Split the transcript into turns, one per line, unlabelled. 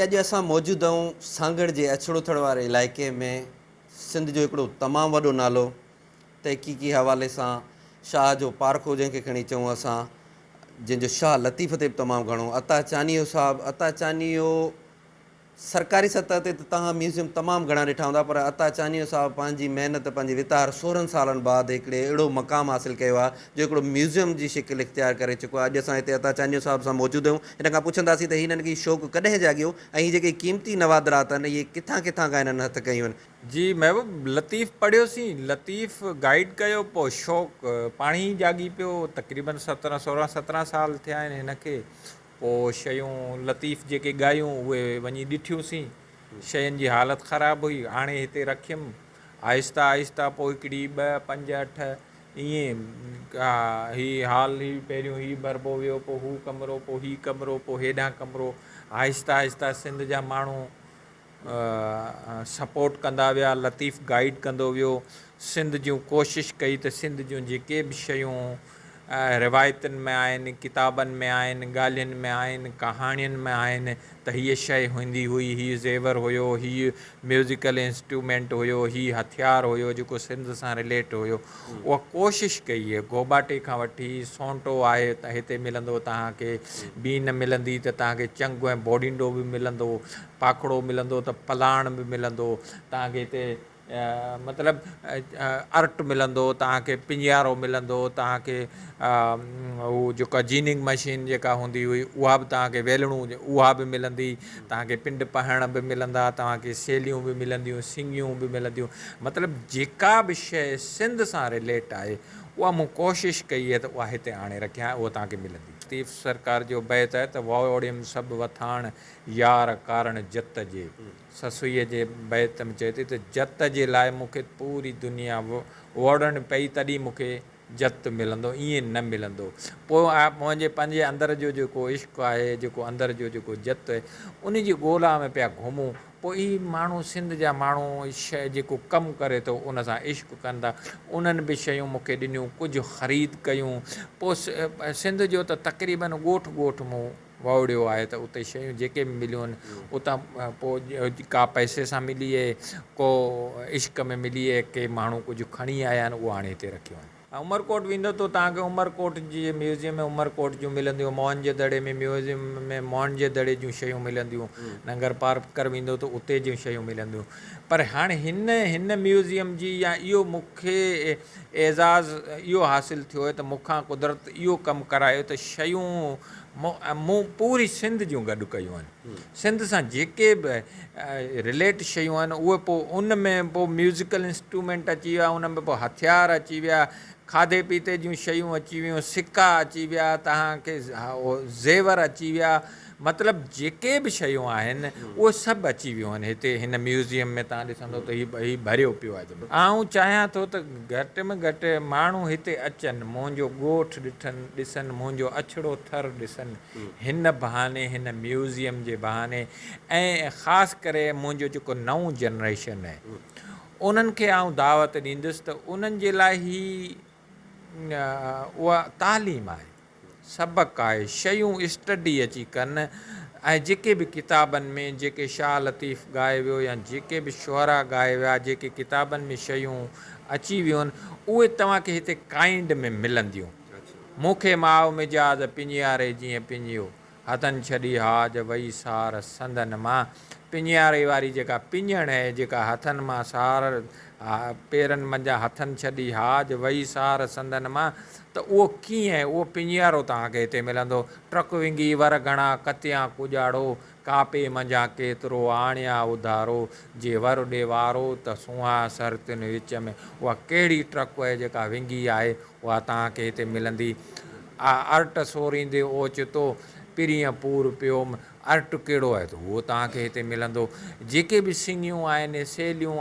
اڄ اسان موجود آهيون سانگهڙ جي اڇڙوٿڙ واري علائقي ۾ سنڌ جو هڪڙو تمام وڏو نالو تحقيقي حوالي سان شاهه جو پارکو جنهن کي کڻي چئون اسان جنهن جو شاهه لطيف تي به تمام گهڻو عطا چانيو صاحب عطا چانيو سرڪاري سطح تي ته توهان ميوزيم تمام گهڻا ڏٺا هوندا پر عطا چانيو صاحب پنهنجي محنت پنهنجي وتار سورهن سالن بعد هڪڙي اهڙو مقام حاصل ڪيو آهي جو هڪڙو ميوزيم جي شڪل اختيار ڪري چڪو آهي اڄ اسان هتي عطا چانيو صاحب سان موجود آهيون هن کان پڇنداسين ته هنن کي هي شوق ڪڏهن جاڳيو ۽ هي جيڪي قيمتي نوادرات آهن اهي ڪٿان ڪٿان کان هنن هٿ ڪيون آهن.
جي محبوب لطيف پڙهيوسين لطيف گائيڊ ڪيو پوء شوق پاڻهي ئي جاڳي پيو تقريبن سترهن سورهن سترهن سال ٿيا آهن هن کي پوء شيون لطيف جيڪي ڳايون اهي وڃي ڏٺيون سين. شين جي حالت خراب هئي. آڻي هتي رکيم. آهسته آهسته پوء هڪڙي، ٻه، پنج، اٺ ائين هي هال هي پهريون هي ڀربو ويو پوء هو ڪمرو پوء هي ڪمرو پوء هيڏانهن ڪمرو آهسته آهسته سنڌ جا ماڻهو سپورٽ ڪندا ويا لطيف گائيڊ ڪندو ويو سنڌ جون ڪوشش ڪئي ته سنڌ جون جيڪي به شيون روايتن ۾ آهن ڪتابن ۾ آهن ڳالهين ۾ آهن ڪهاڻين ۾ آهن ته هيء شيء هوندي هئي هيء زيور هيو هيء ميوزيڪل انسٽرومينٽ هيو هيء هٿيار هيو جيڪو سنڌ سان رليٽ هيو اها ڪوشش ڪئي هي گهوٻاٽي کان وٺي سونٽو آهي ته هتي ملندو توهان کي بين ملندي ته توهان کي چنگ ۽ بوڙينڊو به ملندو پاکڙو ملندو ته پلاڻ به ملندو توهان کي هتي مطلب ارٽ ملندو توهان کي پڃيارو ملندو توهان کي هو جيڪا جيننگ مشين جيڪا هوندي هئي اها به توهان کي ويلڻو اها به ملندي توهان کي پنڊ پهڻ به ملندا توهان کي سيليون به ملنديون سڱيون به ملنديون مطلب جيڪا به شيء سنڌ سان رليٽ آهي اها مون ڪوشش ڪئي آهي ته اها هتي آڻي رکيان اها توهان کي ملندي. لطيف سرڪار جو بيت آهي ته ووڙيم سڀ وٿاڻ يار ڪارڻ جت جي. سسئيء جي بيت ۾ چئي ٿي ته جت جي لاء مون کي پوري دنيا ووڙڻي پئي تڏهن مون کي جت ملندو ائين نه ملندو. پوء منهنجي پنهنجي اندر جو جيڪو عشق آهي جيڪو اندر جو جيڪو جت آهي ان جي ڳولا ۾ پيا گهمون. پوء هي ماڻهو سنڌ جا ماڻهو شيء جيڪو ڪم ڪري ٿو ان سان عشق ڪن ٿا. انهن به شيون مون کي ڏنيون ڪجهه خريد ڪيون. پوء سنڌ جو ته تقريبن ڳوٺ ڳوٺ مون ووڙيو آهي ته اتي شيون جيڪي به مليون آهن اتان پوء ڪا پئسي سان ملي اهي ڪو عشق ۾ ملي اهي ڪي ماڻهو ڪجهه کڻي آيا آهن اهو آڻي هتي رکيو آهن. عمرڪوٽ ويندو ته توهان کي عمرڪوٽ جي ميوزيم ۾ عمرڪوٽ جون ملنديون، موهن جي دڙي ۾ ميوزيم ۾ موهن جي دڙي جون شيون ملنديون، ننگر پارڪر ويندو ته اتي جون شيون ملنديون پر هاڻي هن هن ميوزيم جي يا اهو مون کي اعزاز اهو حاصل ٿيو آهي ته مون کان قدرت اهو ڪم ڪرايو ته شيون مون پوري سنڌ جون گڏ ڪيون آهن. سنڌ سان جيڪي به رليٽ شيون آهن اهي پوء ان ۾ پوء ميوزيڪل انسٽرومينٽ اچي ويا ان ۾ پوء هٿيار اچي ويا کاڌي پيتي جون شيون اچي ويون سڪا اچي ويا توهان کي زيور اچي ويا مطلب جيڪي به شيون آهن اهي سڀ اچي ويون آهن هتي هن ميوزيم ۾ توهان ڏسندو ته هي ڀريو پيو آهي. آئون چاهيان ٿو ته گهٽ ۾ گهٽ ماڻهو هتي اچن، منهنجو ڳوٺ ڏٺن، ڏسن، منهنجو اڇڙو ٿر ڏسن، هن بهاني، هن ميوزيم جي بهاني ۽ خاص ڪري منهنجو جيڪو نئون جنريشن آهي، انهن کي آئون دعوت ڏيندس ته انهن جي لاء هي اها تعليم آهي. سبق آهي، شيون اسٽڊي اچي ڪن ۽ جيڪي به ڪتابن ۾ جيڪي شاهه لطيف ڳائي ويو يا جيڪي به شعراء ڳائي ويا جيڪي ڪتابن ۾ شيون اچي ويون اهي توهان کي هتي ڪائنڊ ۾ ملنديون. مون کي ماء مجاز پڃياري جيئن پڃيو. هٿن ڇڏي هاج وئي سار سندن مان. پڃياري واري جيڪا پڃڻ هي، جيڪا هٿن مان سار پيرن منجهان هٿن ڇڏي هاج وئي سار سندن مان ته اهو ڪيئن هي، اهو پڃيارو توهان کي هتي ملندو. ٽرڪ ونگي ور گهڻا ڪتيان ڪڄاڙو، ڪاپي منجهان ڪيترو آڻيان اڌارو، جي ور ڏي وارو ته سونهان سرتين وچ ۾. اها ڪهڙي ٽرڪ هي جيڪا ونگي آهي، اها توهان کي هتي ملندي. ارٽ سوريندي اوچتو پرينء پور پيوم. ارٽ ڪهڙو آهي ته اهو توهان کي هتي ملندو. جيڪي به سڱيون آهن، سيليون آهن.